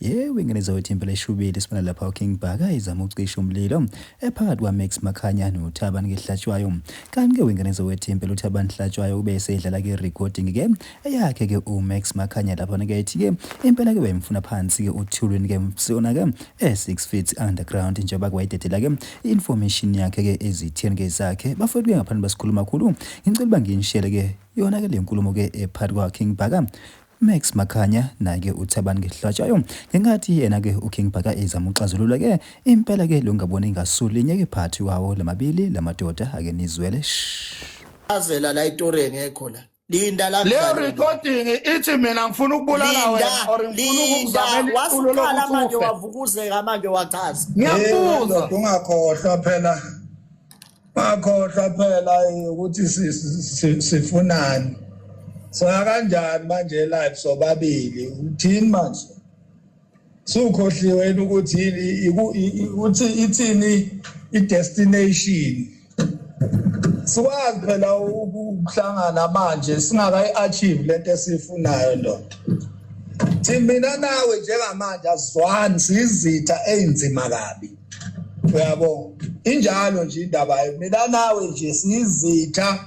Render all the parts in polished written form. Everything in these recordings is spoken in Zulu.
Yebo, ingane zakwethu impela ishubile sibona lapha uKing Bhaka ezama ukucisha umlilo ephakathi kwaMax Makhanya noThabani Hlatshwayo. Kanti ke wengane zakwethu impela uThabani Hlatshwayo ube esedlala ke recording ke eyakhe ke uMax Makhanya lapha ke ethi ke impela ke wayemfuna phansi ke uThulwini ke msona ke e6 feet underground njengoba kwayidedela ke information yakhe ke ezitheni ke zakhe. Bafowethu ke ngaphambi basikhuluma kakhulu ngicela uba nginishele ke yona ke le nkulumo ke ephakathi kwa King Bhaka Max Makhanya naye-ke uThabani Ngehlatshwayo ngenkathi yena-ke uKing Bhaka ezama ukuxazulula ke impela ke lo ngaboni ngasulinye ke phakathi kwawo lamabili lamadoda ake nizwele shh. Azela la itori engekho la. Linda la Leyo kudlalwe. recording ithi mina ngifuna ukubulala Linda, wena or ngifuna linda. ukukuzamela itulo Wasuqala lokuthi manje ufe. wavukuzeka manje wachaza. Ngiyakubuza. Ndoda ungakhohlwa phela. Ungakhohlwa phela ukuthi sifunani. Soya kanjani manje live sobabili? Uthini manje? Sukhohliwe yini ukuthi yini ukuthi ithini i-destination? Sikwazi phela ukuhlangana manje singakayi-achieve lento esiyifunayo ndoda. Thi mina nawe njengamanje asizwani siyizitha ey'nzima kabi. Uyabo? Injalo nje indaba mina nawe nje siyizitha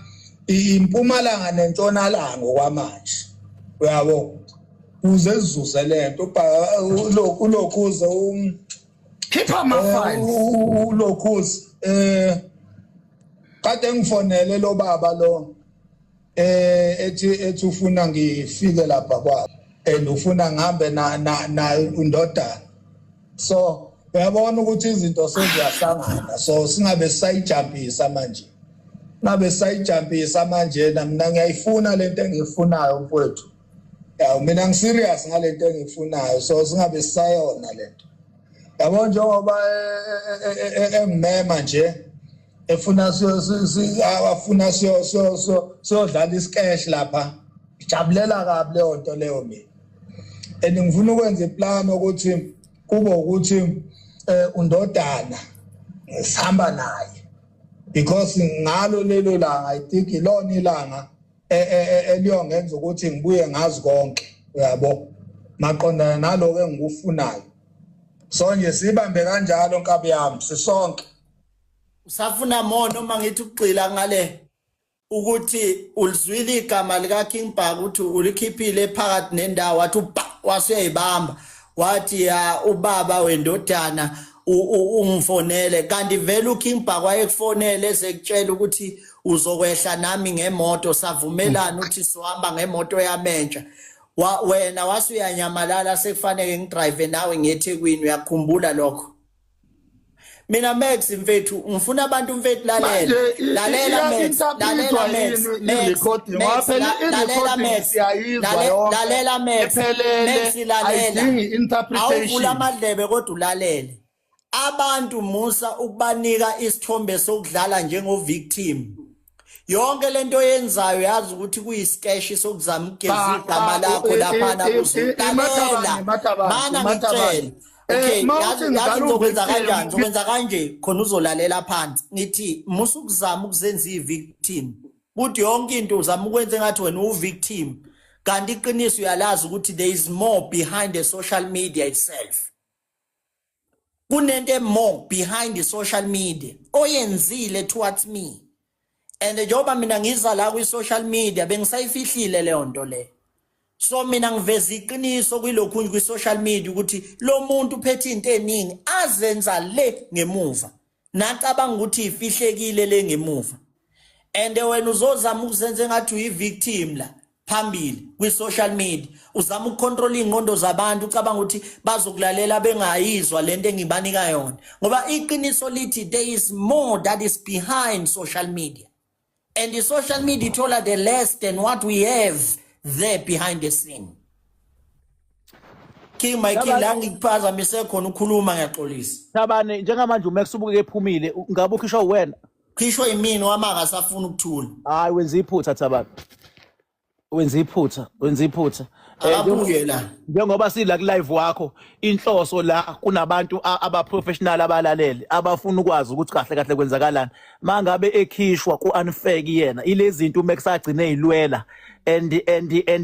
impumalanga nentshonalanga okwamanje. Uyabo? Uze sizuze lento ulokhuze Khipha ama files. Ulokhuze kade ngifonele lo baba lo ethi ufuna ngifike lapha kwakhe and ufuna ngihambe na na undodana so uyabona ukuthi izinto seziyahlangana so singabe sisayijampisa manje ngabe sisayijampisa manje na mina ngiyayifuna lento engiyifunayo mfowethu. Yaw mina ngiserious ngalento engiyifunayo so singabe sisayona lento. Yabo njengoba engimema nje efuna afuna siyodlala isikesh lapha. Ngijabulela kabi leyo nto leyo mina. And ngifuna ukwenza iplan ukuthi kube ukuthi undodana sihamba naye because ngalo lelo langa I think ilona ilanga eliyongenza ukuthi ngibuye ngazi konke uyabo maqondana naloko engikufunayo. So nje sibambe kanjalo nkabi yami sisonke. Usafuna more noma ngithi ukugxila ngale ukuthi ulizwile igama lika King Bhaka ukuthi ulikhiphile phakathi nendawo wathi uba wasuyayibamba wathi ya ubaba wendodana ungifonele kanti vele uKing Bhaka wayekufonele ezekutshela ukuthi uzokwehla nami ngemoto savumelana ukuthi sohamba ngemoto yamentsha wena wasuyanyamalala sekufanele ngidrive nawe ngeThekwini uyakhumbula lokho? Mina Max mfethu ngifuna abantu mfethu lalela lalela Max lalela Max Max lalela Max lalela Max Max lalela awuvula amadlebe kodwa ulalele abantu musa ukubanika isithombe sokudlala njengo victim. Yonke lento oyenzayo yazi ukuthi kuyisikeshi sokuzama ukugeza igama lakho laphana kuzolalela mana ngitshele. Okay, yazi yazi ngizokwenza kanjani? Ngizokwenza kanje khona uzolalela phansi. Ngithi musa ukuzama ukuzenza i-victim. Kuthi yonke into uzama ukwenza engathi wena u-victim. Kanti iqiniso uyalazi ukuthi there is more behind the social media itself. Kunento more behind the social media oyenzile towards me. And njengoba mina ngiza la kwi-social media bengisayifihlile leyo nto le. So mina ngiveza iqiniso kwilokhu nje kwi-social media ukuthi lo muntu uphethe into eningi azenza le ngemuva. Nacabanga ukuthi ifihlekile le ngemuva. And wena uzozama ukuzenza engathi uyi-victim la phambili kwi-social media uzama ukucontrol iy'ngqondo zabantu ucabanga ukuthi bazokulalela bengayizwa lento engibanika yona ngoba iqiniso lithi there is more that is behind social media and the social media ithola the less than what we have there behind the scene. King my king, la ngikuphazamise khona ukhuluma ngiyaxolisa. Thabane, njengamanje uMax ubukeke ephumile, ngabe ukhishwa uwena? Khishwa yimina wama akasafuna ukuthula. Hayi wenza iphutha Thabane. Wenza iphutha, wenza iphutha. Akabuye la. Njengoba sila ku live wakho, inhloso la kunabantu aba professional abalalele, abafuna ukwazi ukuthi kahle kahle kwenzakalani. Mangabe ekhishwa ku unfair kuyena, ilezi zinto uMax agcine ezilwela and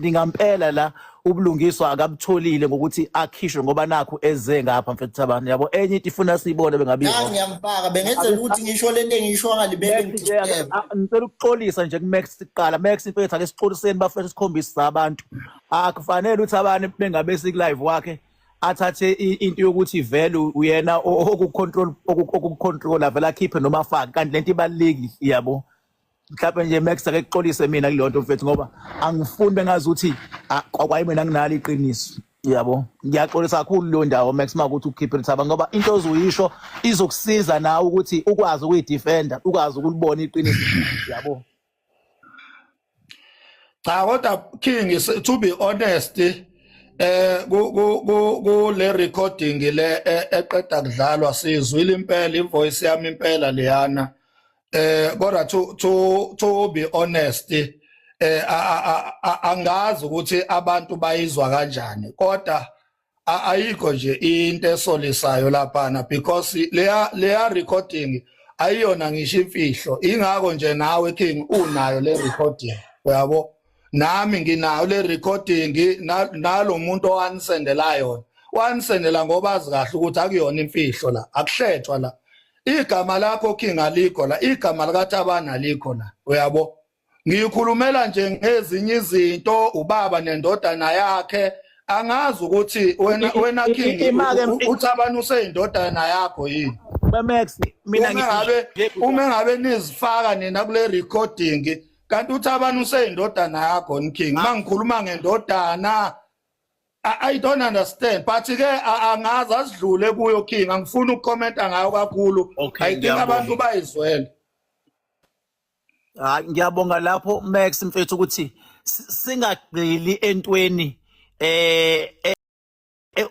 ngampela la Ubulungiswa akabutholile ngokuthi akhishwe ngoba nakhu eze ngapha mfethu Thabani, yabo. Enye into ifuna siyibone bengabi La ngiyamfaka, bengenzela ukuthi ngisho lento engisho ngalibele Max nje ngidisturb. Ngicela ukuxolisa nje kuMax kuqala. Max mfethu, ake sixoliseni bafethu, sikhombise abantu. Akufanele ukuthi abantu bengabe siku-live wakhe athathe into yokuthi vele uyena oku-control, oku-control vele akhiphe noma afake, kanti lento ibalulekile, yabo. Mhlawumbe nje Max ake kuxolise mina kuleyo nto mfethu, ngoba angifuni bengazi ukuthi kwayi mina nginalo iqiniso, yabo. Ngiyaxolisa kakhulu leyo ndawo Max, makuthi ukhiphe lithaba, ngoba into ozoyisho izokusiza nawe ukuthi ukwazi ukuyidefenda, ukwazi ukulibona iqiniso, yabo. Cha, kodwa King, to be honest, ku le recording le eqeda kudlalwa, sizwile impela ivoice yami impela leyana. Kodwa to be honest, angazi ukuthi abantu bayizwa kanjani, kodwa ayikho nje into esolisayo laphana, because leya recording ayiyona ngisho imfihlo. Ingakho nje nawe King unayo le recording, uyabo, nami nginayo le recording, nalo muntu owanisendela yona wanisendela ngoba azi kahle ukuthi akuyona imfihlo la, akuhlethwa la. Igama lakho King alikho la, igama likaThabani alikho la, uyabo. Ngikhulumela nje ngezinye izinto, ubaba nendodana yakhe. Angazi ukuthi wena King uThabani useyindodana yakho yini? Max, mina uma ngabe nizifaka nina kule recording, kanti uThabani useyindodana yakho ni King? Mangikhuluma ngendodana, I don't understand, but ke angazi, asidlule kuyo King, angifuni ukucomment-a ngayo kakhulu. Okay, I think ngiyabonga. abantu bayizwele. Hayi, ngiyabonga lapho Max mfethu, ukuthi singagxili entweni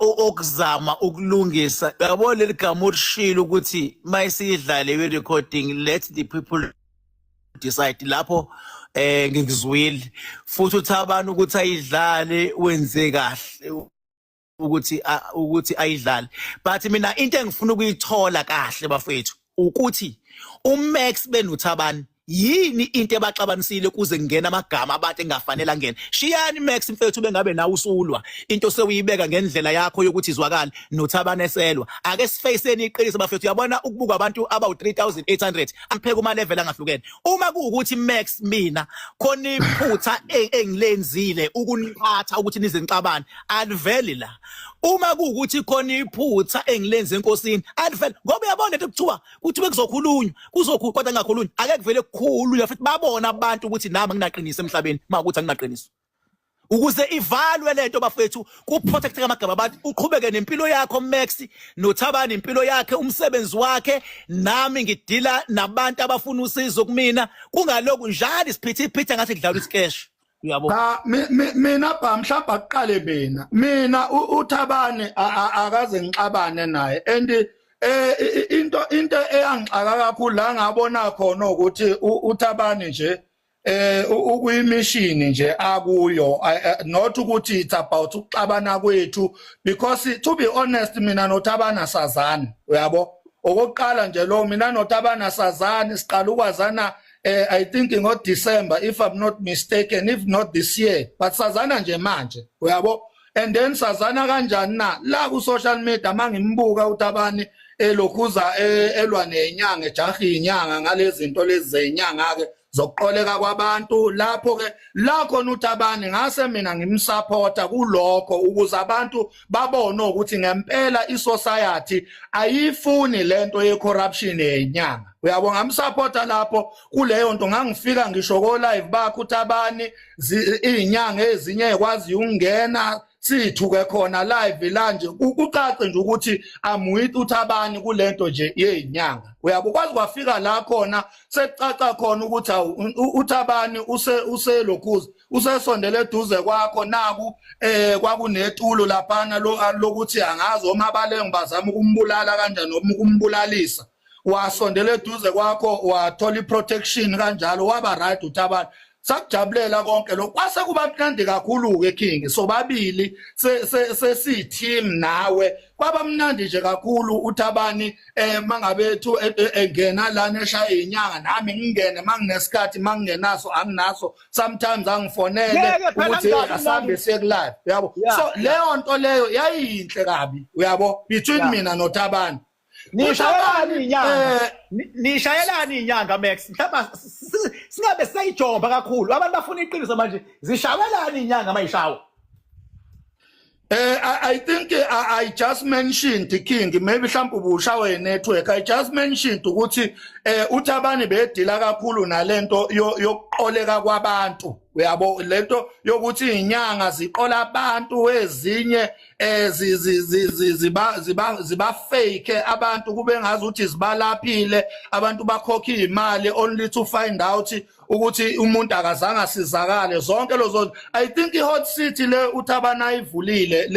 okuzama ukulungisa, yabo. Leli gama olishilo ukuthi mayisiyidlale i-recording, let the people decide, lapho ngikuzwile futhi uThabani ukuthi ayidlale, wenze kahle ukuthi ayidlale. But mina into engifuna ukuyithola kahle bafethu ukuthi uMax benoThabani yini into ebaxabanisile kuze kungena amagama abantu engafanele angene? Shiyani Max mfethu, bengabe nawe usulwa into sewuyibeka ngendlela yakho yokuthi izwakale, noThabani eselwa. Ake sifaceni iqiniso bafethu. Uyabona, ukubuka abantu abawu 3800 apheka uma level angahlukene. Uma kuwukuthi Max mina khona iphutha engilenzile ukuniphatha ukuthi nize nixabane, aliveli la. Uma kuwukuthi khona iphutha engilenze enkosini, aliveli, ngoba uyabona lento kuthiwa kuthi bekuzokhulunywa, kuzokhulunywa kodwa kungakhulunywa. Ake kuvele kukhulunywa futhi babona abantu ukuthi nami anginaqiniso emhlabeni. Makuthi anginaqiniso, ukuze ivalwe lento bafethu, kuprotect amagama abantu, uqhubeke nempilo yakho Max, noThabani impilo yakhe, umsebenzi wakhe, nami ngidila nabantu abafuna usizo kumina, kungaloku njalo isiphithiphithi ngathi kudlalwa isikeshi, uyabo. Cha, mina ba mhlawumbe akuqale mina uThabani akaze ngixabane naye, and into eyangixaka kakhulu la ngabona khona ukuthi uThabani nje ukuyimission nje akuyo, not ukuthi it's about ukuxabana kwethu, because to be honest mina noThabani sazani, uyabo. Okokuqala nje lo, mina noThabani sazani, siqala ukwazana I think ngo December, if I'm not mistaken, if not this year, but sazana nje manje, uyabo. And then sazana kanjani na? La ku social media mangimbuka uThabani elokhuza elwa nenyanga, ejaha inyanga ngalezi zinto lezi zenyanga ke zokuqoleka kwabantu. Lapho ke la khona uThabani ngase mina ngimsupporta kulokho, ukuze abantu babone ukuthi ngempela isociety ayifuni lento ye corruption yenyanga, uyabo. Ngamsupporta lapho kuleyo nto. Ngangifika ngisho ko live bakho uThabani, izinyanga ezinye ekwazi ukungena sithuke khona live la nje, kucace nje ukuthi I'm with uThabani kulento nje yezinyanga, uyabo. Kwazi kwafika la khona sekucaca khona ukuthi awu, uThabani uselokhuza usesondele eduze kwakho. Naku kwakunetulo laphana lo lokuthi angazi omabalengu bazama ukumbulala kanjani noma ukumbulalisa, wasondela eduze kwakho, wathola iprotection kanjalo, waba right uThabani. Sakujabulela konke lokho, kwase kuba mnandi kakhulu ke, King, sobabili sesi team nawe. Kwaba mnandi nje kakhulu. Uthabani mangabe thu engena lana eshaya inyanga, nami ngingene manginesikhathi, mangingenaso anginaso. Sometimes angifonele Ngeke phela ukuthi kungabi asambe mnandi. siye ku-live, uyabo. So leyo nto leyo yayiyinhle kabi, uyabo, between mina noThabani. Nishayelani Uthabani, inyanga? Nishayelani inyanga, Max? Mhlawumbe singabe sayijomba kakhulu. Abantu bafuna iqiniso manje. Zishawelani inyanga mayishawa? I think I just mentioned, King, maybe mhlawumbe ubushawe network. I just mentioned ukuthi uThabani bedila kakhulu nalento yokuqoleka kwabantu, uyabo, lento yokuthi inyanga ziqola abantu, ezinye ziba fake abantu, kube ngazi ukuthi zibalaphile abantu, bakhokha imali only to find out ukuthi umuntu akazange asizakale. Zonke lezo, I think i-Hot City le uThabana ayivulile,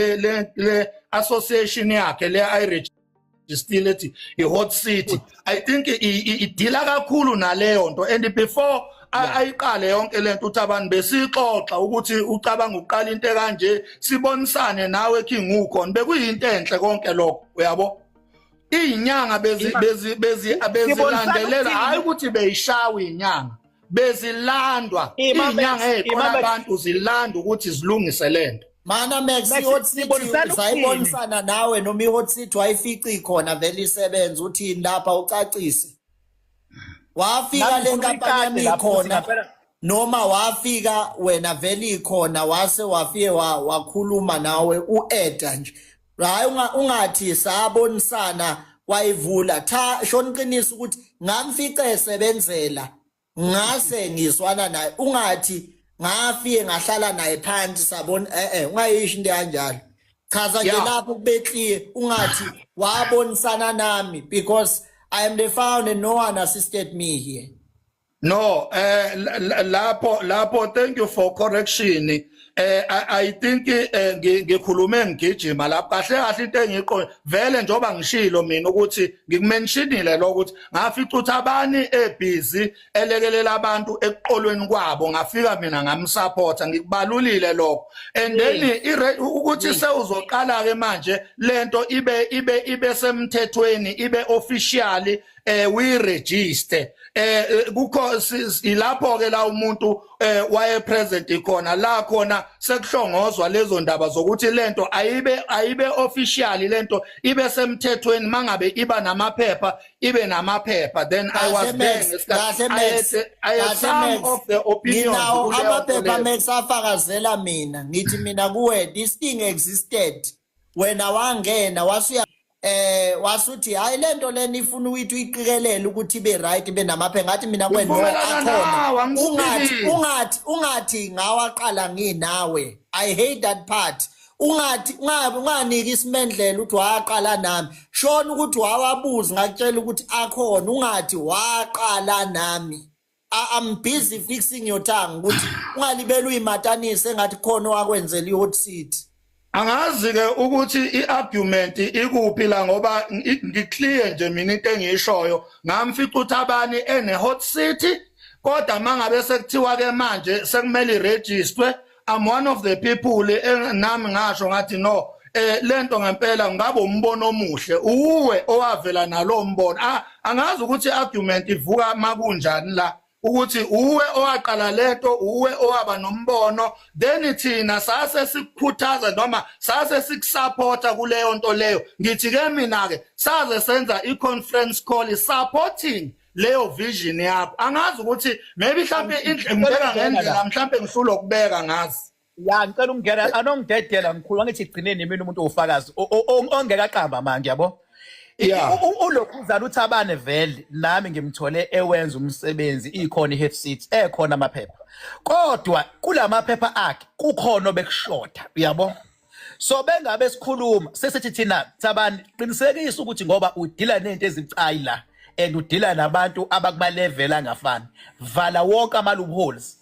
le association yakhe le ayi-registered ethi i-Hot City, I think idila kakhulu naleyo nto. And before ayiqale yonke lento uThabani, besixoxa ukuthi ucabanga ukuqala into ekanje, sibonisane nawe, King, ukhona. Bekuyinto enhle konke lokho, uyabo. Izinyanga bezi bezilandelela, ukuthini? Hayi ukuthi beyishawa inyanga, bezilandwa Ima, Max, izinyanga ima, eziqola Max. abantu, zilanda ukuthi zilungise lento. Mana Max, Max, i-Hot City sibonisana ukuthini? sayibonisana nawe noma i-Hot City wayifica ikhona vele isebenza? Uthini lapha, ucacise. Wafika Nami le ngifuna nkampani yami uyiqale lapho ukuthi ikhona ngempela noma wafika wena vele ikhona, wase wafike wakhuluma nawe ueda nje? Hayi, ungathi sabonisana wayivula. Cha, shona iqiniso ukuthi ngamfice esebenzela, ngase ngizwana naye. Ungathi ngafike ngahlala naye phansi sabona. Ungayisho into kanjalo. Chaza nje lapho kube clear. Ungathi wabonisana nami, because I am the founder, no one assisted me here. No, lapho thank you for correction. I think ngikhulume ngigijima lapho. Kahle kahle into engiqonde vele, njoba ngishilo mina ukuthi ngikumentionile lo ukuthi ngafica ukuthi abani ebusy elekelela abantu ekuqolweni kwabo, ngafika mina ngamsupporta, ngikubalulile lokho. And then ukuthi sewuzoqala ke manje lento ibe semthethweni, ibe officially we register, kukho ilapho ke la umuntu waye present khona la khona sekuhlongozwa lezo ndaba zokuthi lento ayibe officially, lento ibe semthethweni, mangabe iba namaphepha, ibe namaphepha. Then I was there ngesikhathi I had some of the opinions. Nginawo amaphepha, Max, afakazela mina. Ngithi mina kuwe, this thing existed, wena wangena wasuya wasuthi hayi, lento lena ifuna ukuthi uyiqikelele ukuthi ibe right, ibe namaphepha. Ngathi mina kuwe, no, akhona. Ungathi ngawaqala nginawe. I hate that part. Ungathi ungabe unganiki isimendlela ukuthi waqala nami. Shona ukuthi wawabuza, ngakutshela ukuthi akhona. Ungathi waqala nami. I'm busy fixing your tongue ukuthi ungalibeli uyimatanise engathi khona owakwenzela i-Hot City. Angazi ke ukuthi iargument ikuphi la, ngoba ngiclear nje mina into engiyishoyo. Ngamfica ukuthi abani ene Hot City, kodwa mangabe sekuthiwa ke manje sekumele iregister, I'm one of the people nami ngasho ngathi no, lento ngempela ngabe umbono omuhle, uwe owavela nalo mbono. Angazi ukuthi argument ivuka makunjani la, ukuthi uwe owaqala lento, uwe owaba nombono, then thina sase sikukhuthaza noma sase sikusupporta kuleyo nto leyo. Ngithi ke mina ke saze senza i-conference call supporting leyo vision yakho. Angazi ukuthi maybe mhlawumbe indlela ngibeka ngendlela, mhlawumbe ngihlulwa ukubeka ngazi. Ya, ngicela ukungena, anongidedela mkhulu. Angithi gcineni mina umuntu owufakazi ongeke aqamba manje, yabo. Ulokhuzana uThabane vele nami ngimthole ewenza umsebenzi, ikhona i-Hot City, ekhona amaphepha, kodwa kulamaphepha akhe kukhona obekushoda, uyabo. So bengabe sikhuluma sesithi thina, Thabani, qinisekisa ukuthi ngoba udila nento ezibucayi la and udila nabantu abakuma level angafani, vala wonke ama loopholes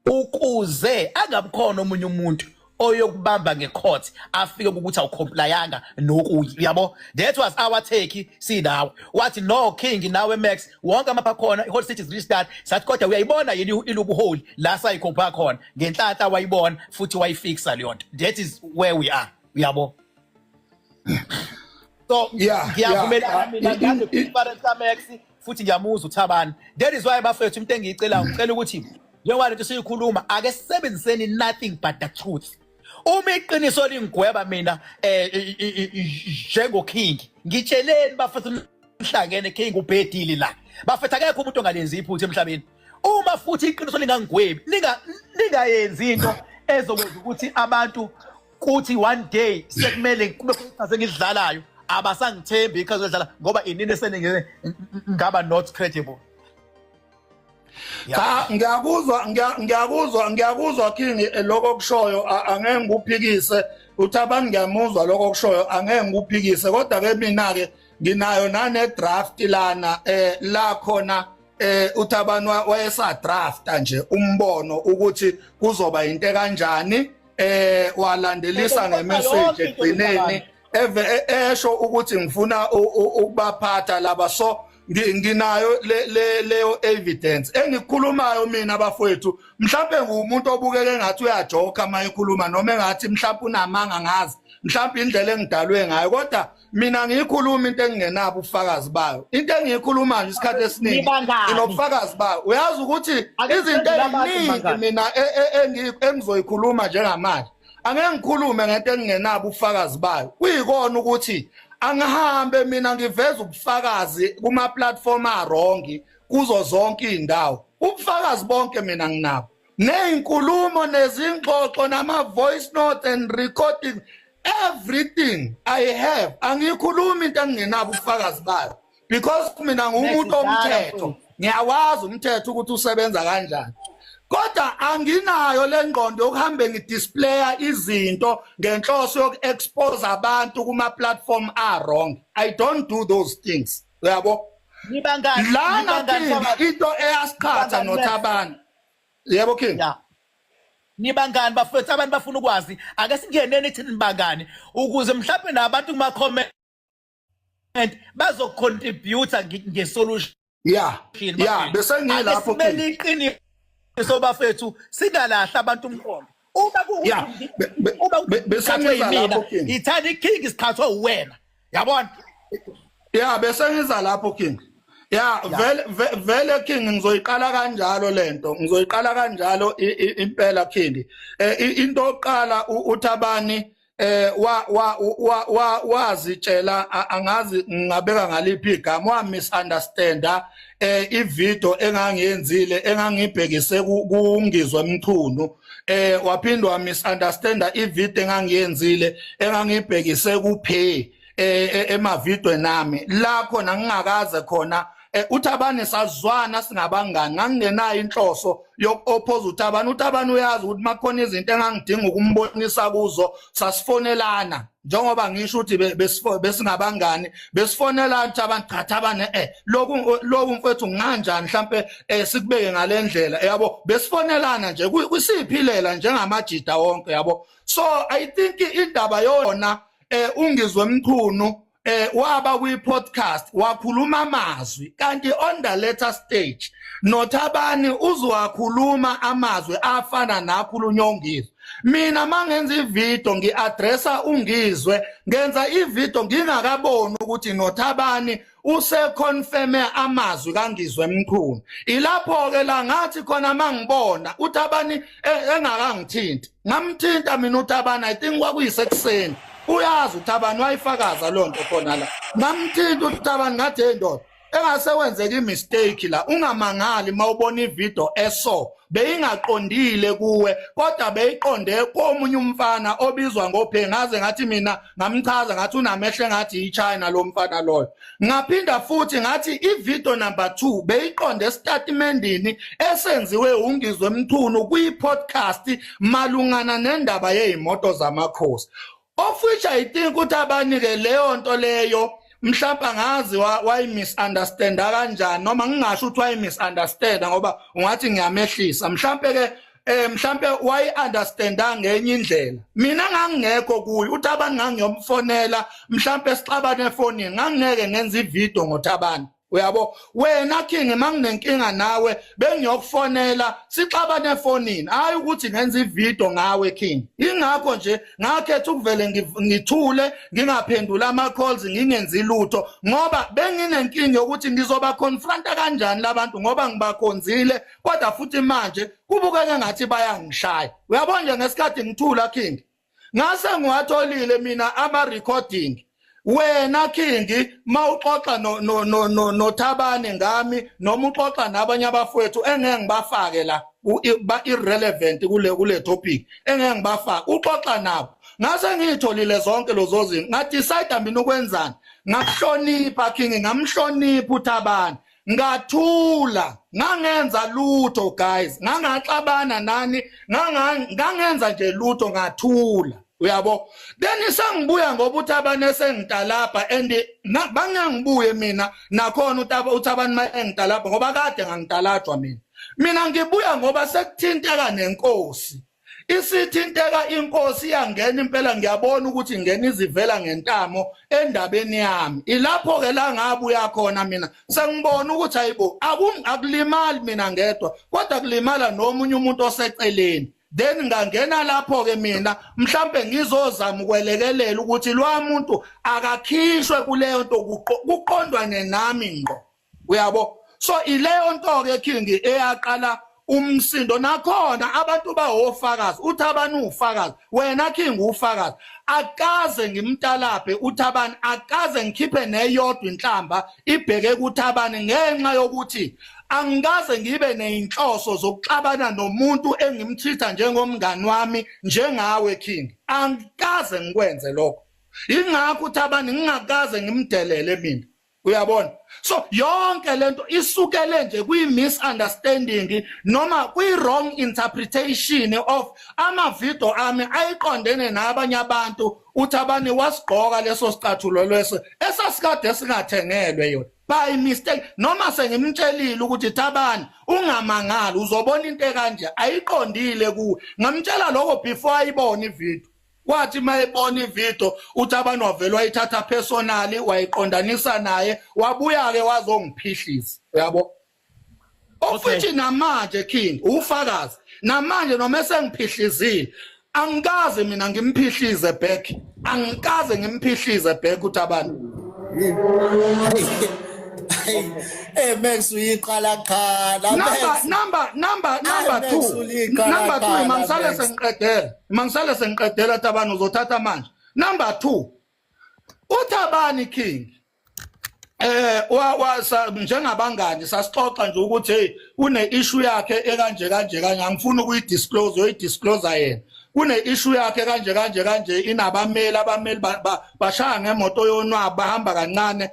ukuze angabikhona omunye umuntu. Oyokubamba ngecourt afike ukuthi awucomplyanga nokunye, uyabo. That was our take sinawe. Wathi no King, nawe Max, wonke amapha khona i-Holy City is registered. Sathi kodwa uyayibona yini ilubuholi la sayikhopha khona? Ngenhlanhla wayibona futhi wayifixa leyo nto. That is where we are, uyabo. So ngiyavumelana mina ngale conference kaMax, futhi ngiyamuzwa uThabani. That is why bafethu, into engiyicelayo, ngicela ukuthi njengoba lento siyikhuluma, ake sisebenziseni nothing but the truth. Uma iqiniso lingigweba mina njengo King, ngitsheleni bafethu, nihlangene, King ubhedile la. Bafethu, akekho umuntu ongalenzi iphutha emhlabeni. Uma futhi iqiniso lingangigwebi, ningayenzi into ezokwenza ukuthi abantu kuthi one day sekumele kube khona iqhaza engidlalayo, abasangithembi iqhaza elidlala ngoba inini eseningi ngaba not credible. Cha, ngiyakuzwa, ngiyakuzwa, ngiyakuzwa King, lokho okushoyo angeke ngikuphikise. Uthi abantu, ngiyamuzwa lokho okushoyo, angeke ngikuphikise, kodwa ke mina ke nginayo nane draft lana la khona uThabani wayesa drafta nje umbono ukuthi kuzoba into kanjani, walandelisa ngemessage egcineni eve esho ukuthi ngifuna ukubaphatha laba. So nginayo le leyo evidence engikukhulumayo mina bafowethu. Mhlambe ngumuntu obukeke ngathi uyajoka uma ekhuluma, noma engathi mhlawumbe unamanga, ngazi mhlawumbe indlela engidalwe ngayo, kodwa mina ngiyikhuluma into engingenabo ubufakazi bayo. Into engiyikhulumayo isikhathi esiningi nginobufakazi bayo. Uyazi ukuthi izinto eziningi mina engizoyikhuluma njengamanje, angeke ngikhulume ngento engingenabo ubufakazi bayo. Kuyikona ukuthi angihambe mina ngiveza ubufakazi kuma platform a-wrong kuzo zonke izindawo. Ubufakazi bonke mina nginabo, nezinkulumo, nezingxoxo, nama voice note and recording, everything I have. Angikhulumi into engingenabo ubufakazi bayo because mina ngumuntu omthetho, ngiyawazi umthetho ukuthi usebenza kanjani, kodwa anginayo le ngqondo yokuhambe ngidisplaya izinto ngenhloso yoku-expose abantu kuma-platform a-wrong. I don't do those things, uyabo. Lana King, into eyasiqhatha noThabani, yebo King. Ya, nibangani bafethu, abantu bafuna ukwazi. Ake singeneni ethini nibangani, ukuze mhlawumbe nabantu kuma comment bazocontribute ngesolution. Ya, bese ngilapho. King, iqiniso bafethu, singalahla abantu umqondo. Uma kuwukuthi uma bese ngiza lapho King, ithani King, isiqhathwa uwena, yabona. Ya, bese ngiza lapho King. Ya, vele vele King, ngizoyiqala kanjalo lento, ngizoyiqala kanjalo impela King. Into oqala, uThabani wa wa wa wazitshela, angazi ngingabeka ngaliphi igama, wa misunderstanda ivideo engangiyenzile engangibhekise kuNgizwe Mchunu, waphindwa wa misunderstanda ivideo engangiyenzile engangibhekise kuphe emavideo nami la khona ngingakaze khona. UThabani sazwana, singabangani, ngangingenayo inhloso yoku-oppose uThabani. UThabani uyazi ukuthi makukhona izinto engangidinga ukumbonisa kuzo, sasifonelana, njengoba ngisho ukuthi besingabangani, besifonelana uThabani. Cha Thabani, lokhu lokhu mfethu, nganjani mhlambe sikubeke ngalendlela, yabo. Besifonelana nje kusiphilela njengamajida wonke, yabo. So I think indaba yona uNgizwe Mchunu waba kwi podcast wakhuluma amazwi, kanti on the later stage noThabani uzowakhuluma amazwi afana nakhulunywa uNgizwe. Mina mangenza ivideo ngiaddressa uNgizwe, ngenza ivideo ngingakaboni ukuthi noThabani useconfirme amazwi kaNgizwe Mchunu. Ilapho ke la ngathi khona mangibona uThabani engakangithinti, ngamthinta mina uThabani. I think kwakuyisekuseni, uyazi uThabani, wayifakaza loo nto khona la. Ngamthinta uThabani, ngathi, "Hey ndoda, engase wenzeka imistake la, ungamangali mawubona ivideo eso beyingaqondile kuwe, kodwa beyiqonde komunye umfana obizwa ngophe." Ngaze ngathi mina, ngamchaza ngathi unamehlo engathi iChina lo mfana loyo. Ngaphinda futhi ngathi ivideo number 2 beyiqonde estatimendini esenziwe uNgizwe Mchunu kwi-podcast malungana nendaba yezimoto zamakhosi, of which I think ukuthi abanike leyo nto leyo mhlawumbe angazi wayi misunderstanda kanjani, noma ngingasho ukuthi wayi misunderstanda ngoba ungathi ngiyamehlisa mhlawumbe ke. Mhlambe wayi understanda ngenye indlela. Mina ngangingekho kuyo uThabani, ngangiyomfonela mhlambe sixabane efonini, ngangingeke ngenza ivideo ngoThabani, uyabo. Wena King, manginenkinga nawe bengiyokufonela sixabane efonini, hayi ukuthi ngenza ivideo ngawe, King. Ingakho nje ngakhetha ukuvele ngithule, ngingaphendula ama calls, ngingenzi lutho, ngoba benginenkinga yokuthi ngizoba confronta kanjani labantu, ngoba ngibakhonzile, kodwa futhi manje kubukeka ngathi bayangishaya, uyabona nje. Ngesikhathi ngithula, King, ngase ngiwatholile mina ama recording wena, King, mawuxoxa no no no no noThabane ngami noma uxoxa nabanye abafowethu engeke ngibafake la, ba irrelevant kule topic, engeke ngibafake, uxoxa nabo, ngase ngiyitholile zonke lezo zinto. Ngadecide mina ukwenzani? Ngakuhlonipha, King, ngamhlonipha uThabane, ngathula, ngangenza lutho, guys, ngangaxabana nani, ngangenza nje lutho, ngathula, uyabo. Then sengibuya ngoba uThabane sengitalabha and bangangibuye mina nakhona uThabane mayengitalabha, ngoba kade ngangitalajwa mina. Mina ngibuya ngoba sekuthinteka nenkosi, isithinteka inkosi iyangena impela, ngiyabona ukuthi ingena izivela ngentamo endabeni yami. Ilapho ke la ngabuya khona mina, sengibona ukuthi ayibo, akulimali mina ngedwa, kodwa kulimala nomunye umuntu oseceleni. Then ngangena lapho ke mina, mhlambe ngizozama ukwelekelela ukuthi lwa muntu akakhishwe kuleyo nto, kuqondwane nami ngqo, uyabo. So ileyo nto ke, King, eyaqala umsindo. Nakhona abantu bawofakazi, uThabani ufakazi, wena King ufakazi. Akaze ngimtalaphe uThabani, akaze ngikhiphe neyodwa inhlamba ibheke kuThabani, ngenxa yokuthi angikaze ngibe neyinhloso zokuxabana nomuntu engimtreat njengomngani wami, njengawe, King. Angikaze ngikwenze lokho. Ingakho uThabani ngingakaze ngimdelele mina, uyabona. So yonke lento isukele nje kwi misunderstanding noma kwi wrong interpretation of ama video ami ayiqondene nabanye abantu. Uthabani wasigqoka leso sicathulo leso esasikade singathengelwe yona by mistake, noma sengimtshelile ukuthi, "Thabani, ungamangali, uzobona into ekanje, ayiqondile kuwe." Ngamtshela lokho before ayibone ivideo. Kwathi mayebona ivideo uThabani wavela wayithatha personally, wayiqondanisa naye, wabuya ke wazongiphihlisa, uyabo. Ofuthi namanje, King, ufakazi, namanje noma esengiphihlizile, angikaze mina ngimphihlize back, angikaze ngimphihlize back uThabani. Max, uyiqala qhala. Number number number number 2, number 2, mangisale sengiqedela, mangisale sengiqedela. Thabani, uzothatha manje. Number 2, uThabani, King, wa wa njengabangani sasixoxa nje ukuthi hey, kune issue yakhe ekanje kanje kanje, angifuni ukuyidisclose, uyidisclose yena. Kune issue yakhe kanje kanje kanje, inabameli, abameli bashaya ngemoto yonwabo, bahamba kancane.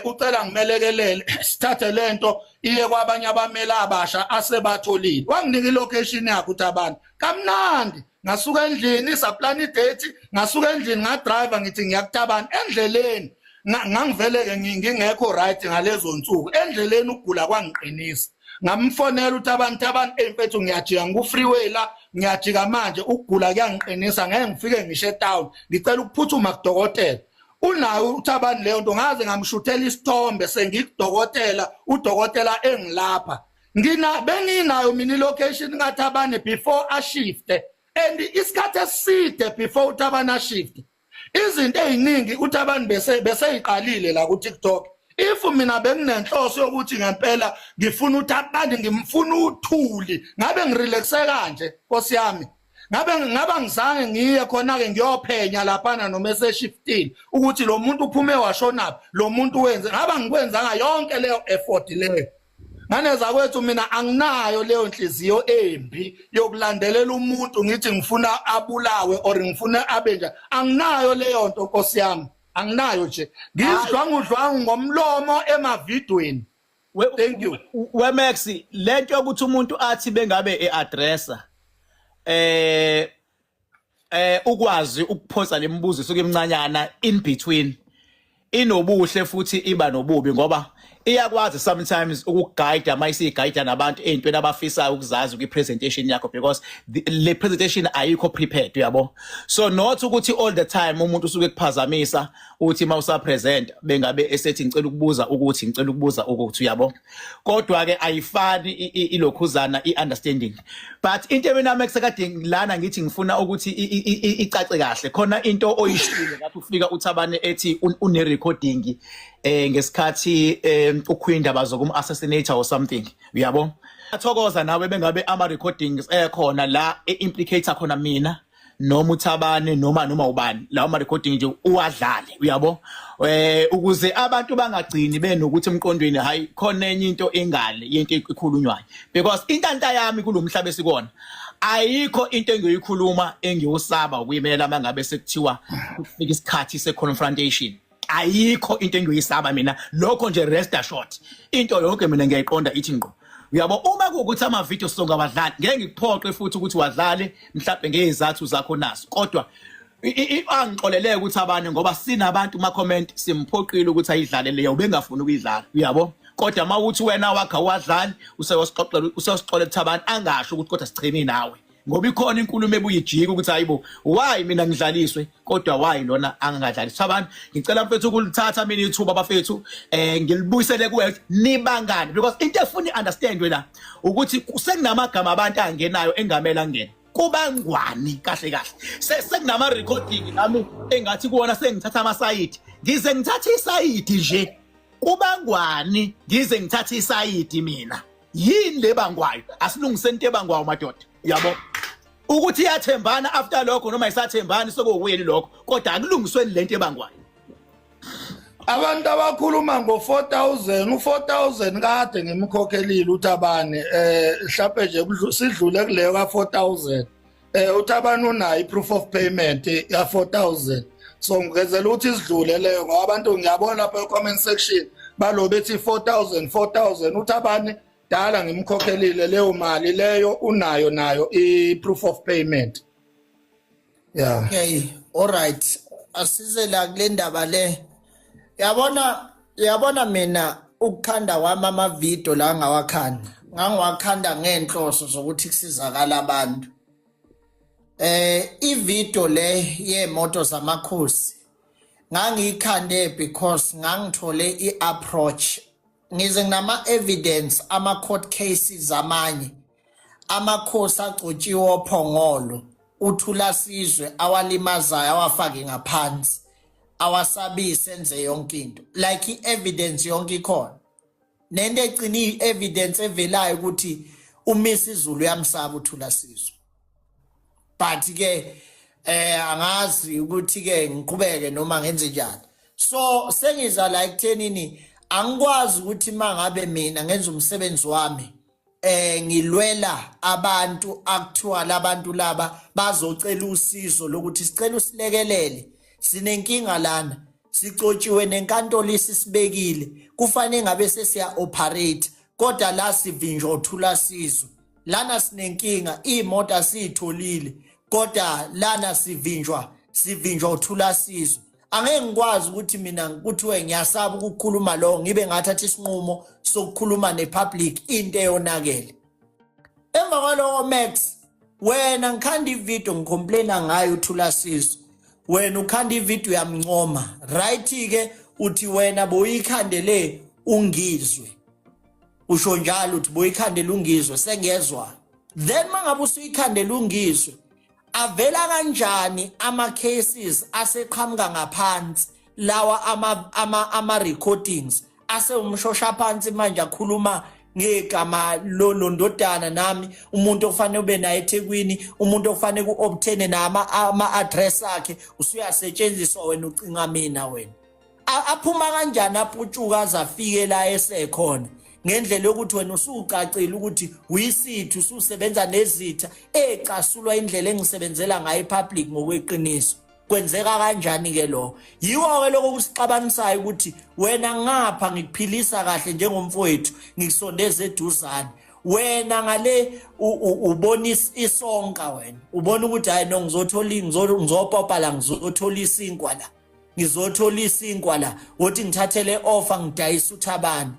Ucela ngimelekelele sithathe lento iye kwabanye abameli abasha asebatholile. Wanginika ilocation yakhe uThabani kamnandi. Ngasuka endlini, saplan idate, ngasuka endlini ngadrive, ngithi ngiyakuThabani. Endleleni ngangivele-ke ngingekho right ngalezo nsuku. Endleleni ukugula kwangiqinisa, ngamfonela uThabani, "Thabani, ey mfethu, ngiyajika, ngiku-freeway la, ngiyajika manje, ukugula kuyangiqinisa, ngeke ngifike ngisho etown, ngicela ukuphuthuma kudokotela." Unayo uThabani leyo nto, ngaze ngamshuthela isithombe sengikudokotela, udokotela engilapha. Ngina benginayo mina ilocation kaThabani before ashifte, and isikhathi eside before uThabani ashifte, izinto eziningi uThabani bese beseyiqalile la ku TikTok. If mina benginenhloso yokuthi ngempela ngifuna uThabani, ngimfuna uthuli, ngabe ngirelaxe kanje, Nkosi yami, ngabe ngaba ngizange ngiye khona ke ngiyophenya laphana noma eseshiftile ukuthi lo muntu uphume washonaphi, lo muntu wenze, ngaba ngikwenzanga yonke leyo effort leyo. Nganeza kwethu, mina anginayo leyo nhliziyo embi yokulandelela umuntu ngithi ngifuna abulawe or ngifuna abe nje. Anginayo leyo nto, Nkosi yami, anginayo nje, ngizidlwangudlwangu ngomlomo emavidweni. Thank you. We Max, lento yokuthi umuntu athi bengabe eaddressa ukwazi ukuphonsa lemibuzo isuke imncanyana in between, inobuhle futhi iba nobubi, ngoba Iyakwazi sometimes ukuguide uma isiguide nabantu ey'ntweni abafisayo ukuzazi kwi-presentation yakho, because le presentation ayikho prepared, uyabo. So not ukuthi all the time umuntu usuke kuphazamisa, uthi uma usapresent bengabe esethi ngicela ukubuza ukuthi, ngicela ukubuza ukuthi, uyabo. Kodwa ke ayifani ilokhuzana i-understanding, but into mina mekusekade lana ngithi ngifuna ukuthi icace kahle khona into oyishilo ngathi ufika uThabane ethi une recording ngesikhathi uKhwinda bazokum assassinate or something, uyabo. Athokoza nawe bengabe ama recordings ekhona la e-implicate khona mina noma uThabane noma ubani, lawo ma recording nje uwadlale, uyabo, ukuze abantu bangagcini benokuthi emqondweni hayi, khona enye into engale yento ekhulunywayo, because intanta yami kulomhlaba esikona ayikho into engiyoyikhuluma engiyosaba ukuyimela mangabe sekuthiwa kufika isikhathi se-confrontation. Ayikho into engiyoyisaba mina, lokho nje rest assured. Into yonke mina ngiyayiqonda ithi ngqo, uyabo. Uma kuwukuthi ama-video sizongawadlali, ngeke ngikuphoqe futhi ukuthi wadlale mhlawumbe ngezizathu zakho naso, kodwa angixoleleke ukuthi abanye, ngoba sinabantu ma-comment simphoqile ukuthi ayidlale leyo ubengafuni ukuyidlala, uyabo. Kodwa uma uthi wena wakha wadlali, useyosixoxela, useyosixolela ukuthi abantu angasho ukuthi kodwa sicheme nawe, ngoba ikhona inkulumo ebuyijika ukuthi hayibo, why mina ngidlaliswe kodwa why lona angingadlaliswa abantu. Ngicela mfethu ukulithatha mina ithuba, bafethu, ngilibuyisele kuwe nibangani, because into efuna i-understand wena ukuthi sekunamagama abantu angenayo engamele angene kubangwani kahle kahle. Sekunama recording nami engathi kuwona sengithatha amasayidi, ngize ngithathe isayidi nje kubangwani, ngize ngithathe isayidi mina. Yini le bangwayo? Asilungiseni into ebangwayo madoda, uyabo, ukuthi iyathembana after lokho noma isathembani sekuwuyeni lokho, kodwa akulungisweni lento ebangwayo. Abantu abakhuluma ngo-4000, u-4000 kade ngimkhokhelile uThabane, mhlawumbe nje sidlule kuleyo ka-4000. uThabane unayo i-proof of payment ya 4000, so ngizela ukuthi sidlule leyo, ngoba abantu ngiyabona lapha e-comment section balo bethi 4000 4000. uThabane dala ngimkhokhelile leyo mali leyo, unayo nayo i-proof of payment, yeah. Okay, all right. Asize la kule ndaba le. Yabona, yabona mina ukukhanda kwami ama video la ngawakhanda. Ngangiwakhanda ngenhloso zokuthi kusizakala abantu. I-video le yemoto zamakhosi ngangiyikhande because ngangithole i-approach, ngize nginama evidence, ama court cases, amanye amakhosi agcotshiwe oPhongolo uThula Sizwe awalimazayo, awafake ngaphansi, awasabise, enze yonke into, like i-evidence yonke ikhona, nento egcina i-evidence evelayo ukuthi uMisuzulu uyamsaba uThula Sizwe. But ke angazi ukuthi ke ngiqhubeke noma ngenze njani. So sengiza la ekuthenini angikwazi ukuthi mangabe mina ngenza umsebenzi wami, ngilwela abantu, akuthiwa labantu laba bazocela usizo lokuthi sicela usilekelele, sinenkinga lana, sicotshiwe nenkantolo isisibekile, kufanele ngabe sesiya operate, kodwa la sivinjwa uThula Sizwe. Lana sinenkinga, imoto asiyitholile, kodwa lana sivinjwa uThula Sizwe. Angeke ngikwazi ukuthi mina kuthiwe ngiyasaba ukukhuluma lo, ngibe ngathatha isinqumo sokukhuluma nepublic into eyonakele. Emva kwaloko, Max, wena ngikhanda ivideo ngicomplaina ngayo uThula Sizwe, wena ukhanda ivideo uyamncoma, right ke? Uthi wena boyikhandele uNgizwe, usho njalo uthi boyikhandela uNgizwe. Sengiyezwa then mangabe usuyikhandela uNgizwe, avela kanjani ama cases aseqhamuka ngaphansi lawa ama recordings asewumshosha phansi manje akhuluma ngegama londodana nami, umuntu ofanele ube naye eThekwini, umuntu ofanele ku-obtain nama ama-address akhe usuyasetshenziswa, wena ucinga mina wena. Aphuma kanjani, aputshuka aze afike la esekhona ngendlela yokuthi wena usucacile ukuthi uyisitha, ususebenza nezitha ecasulwa indlela engisebenzela ngayo ipublic ngokweqiniso? Kwenzeka kanjani ke lo? Yiwo ke lokho kusixabanisayo ukuthi wena ngapha ngikuphilisa kahle njengomfowethu, ngikusondeza eduzane, wena ngale ubona isonka, wena ubona ukuthi hayi no, ngizothola, ngizopopa la, ngizothola isinkwa la, ngizothola isinkwa la, wothi ngithathele offer, ngidayisa uThabani.